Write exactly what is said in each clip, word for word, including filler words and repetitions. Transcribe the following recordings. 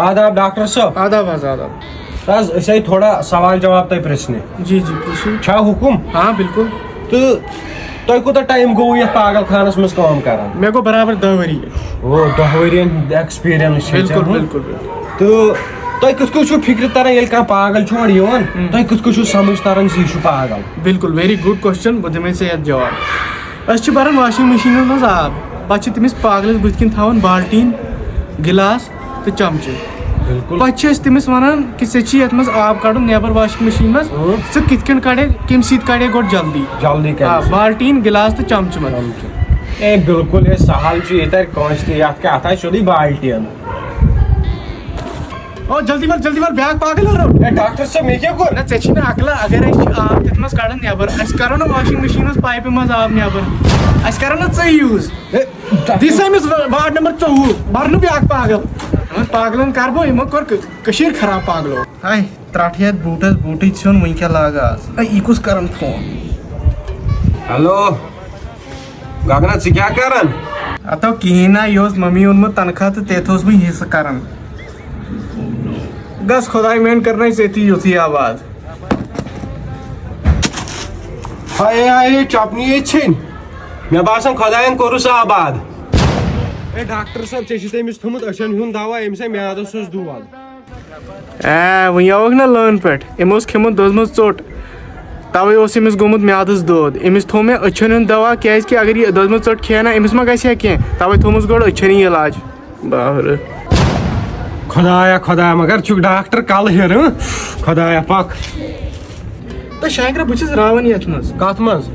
آداب ڈاکٹر صٲب۔ آداب حظ، آداب۔ حظ، أسۍ آیہِ تھوڑا سوال جواب تۄہہِ پرژھنہِ۔ جی، جی، پرژھِو۔ چھا حُکُم؟ ہاں، بِلکُل۔ تہٕ تۄہہِ کوٗتاہ ٹایم گوٚو یتھ پاگل خانس منٛز کٲم کران؟ مےٚ گوٚو برابر دَہ ؤری۔ او، دَہ ؤرین ہُنٛد ایکسپیرینس چھِ بِلکُل، ژےٚ، ہُہ؟ بِلکُل، بِلکُل۔ تہٕ تۄہہِ کِتھ کٔنۍ چھُو فِکرِ تران، ییٚلہِ کانٛہہ پاگل چھُ اورٕ یِوان، ہُم۔ تۄہہِ کِتھ کٔنۍ چھُو سمجھ تران زِ یہِ چھُ پاگل؟ بِلکُل، very good question، بہٕ دِمے ژےٚ یتھ جواب۔ أسۍ چھِ بران واشنگ مشینہِ منٛز آب، پتہٕ چھِ تٔمِس پاگلس بٕتھِ کِنۍ تھاوان بالٹیٖن، گِلاس تہٕ چمچہٕ۔ بِلکُل۔ پتہٕ چھِ أسۍ تٔمِس ونان کہِ ژےٚ چھِ یتھ منٛز آب کڑُن نٮ۪بر واشنگ مشینہِ منٛز، اۭں۔ ژٕ کِتھ کٔنۍ کڑے، کمہِ سۭتۍ کڑے گۄڈٕ جلدی؟ جلدی کَرِ آ، سُہ۔ بالٹیٖن، گِلاس تہٕ چمچہٕ منٛز۔ چمچہٕ۔ اے، بِلکُل، اے، سہل چھُ، یہِ تَرِ کٲنٛسہِ تہِ، یتھ کیٛاہ، اتھ آسہِ سیوٚدُے بالٹیٖن۔ او، جلدی وَل، جلدی وَل، بیٛاکھ پاگل ہو۔ اے، ڈاکٹر صٲب، مےٚ کیٛاہ کوٚر؟ نہ، ژےٚ چھِی نہٕ عقلہ، اگر أسۍ چھِ آب تَتھ منٛز کَڑان نٮ۪بر، أسۍ کَرو نہ واشنگ مشین ہٕنٛز پایپہِ منٛز آب نٮ۪بر، أسۍ کَرو نہ ژٕے یوٗز۔ اے، دِ سا أمِس وارڈ نمبر ژوٚوُہ، بَرنہٕ بیٛاکھ پاگل۔ یِمن پاگلن کَرٕ بہٕ، یِمو کوٚر کٔ-، کٔشیٖر خراب پاگلو۔ ہاے، ترٛٹھ یَتھ بوٗٹس، بوٗٹٕے ژھیوٚن، وۄنۍ کیٛاہ لاگہٕ آز؟ اے، یہِ کُس کَران فون؟ ہیلو، گگنا، ژٕ کیٛاہ کَران؟ ہتو کِہیٖنۍ نہ، یہِ اوس ممی اوٚنمُت تنخواہ تہٕ تٔتھۍ اوس بہٕ حصہٕ کَران۔ گژھ خۄداے میٛانہِ کَرنَے ژےٚ تہِ یُتھُے آباد۔ ہاے ہاے، چپنی یے ژھیٚنۍ۔ مےٚ باسان خۄدایَن کوٚرُس آباد۔ اے ڈاکٹر صٲب، ژےٚ چھُتھ أمِس تھوٚمُت أچھَن ہُنٛد دوا، أمِس ہے میادَس اوس دود۔ اے، وۄنۍ آوُکھ نہ لٲن پٮ۪ٹھ؟ أمۍ اوس کھیوٚمُت دٔزمٕژ ژوٚٹ، تَوَے اوس أمِس گوٚمُت میادَس دود۔ أمِس تھوٚو مےٚ أچھَن ہُنٛد دوا، کیٛازِکہِ اگر یہِ دٔزمٕژ ژوٚٹ کھیٚیہِ نہ، أمِس ما گژھِ ہا کینٛہہ؟ تَوَے تھوٚومَس گۄڈٕ أچھَن یہِ علاج۔ باورٕ۔ خۄدایا، خۄدایا، مگر چھُکھ ڈاکٹر کلہٕ ہیٚرٕ، ہٕنٛہ؟ خۄدایا پاک۔ تہٕ شاکرا، بہٕ چھُس راوان یَتھ منٛز۔ کَتھ منٛز؟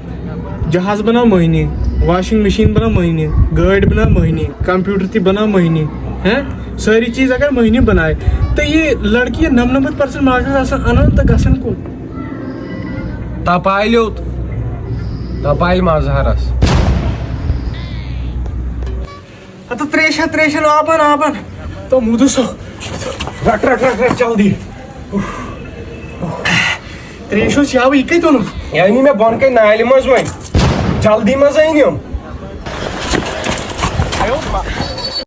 جہاز بناو مٔہنی، واشنگ مشین بناو مٔہنی، گٲڑۍ بناو مٔہنی، کمپیوٹر تہِ بناو مٔہنی، ہیں؟ سٲری چیٖز اگر مٔہنی بناے، تہٕ یہِ لڑکی یہِ نَمنَمَتھ percent marks آسان اَنان تہٕ گژھان کوٚت؟ تپالیوت، تپالہِ مظہرس۔ ہتہٕ تریش ہا، تریش ہا، آبان، آبان۔ تو مُدٕ سا۔ رٹ، رٹ، رٹ، رٹ، جلدی۔ تریش اوس یاوٕ، یہِ کتہِ اوٚنُتھ؟ یہِ أنۍ مےٚ بۄنہٕ کَنہِ نالہِ منٛز وۄنۍ۔ جلدی منٛز أنِم۔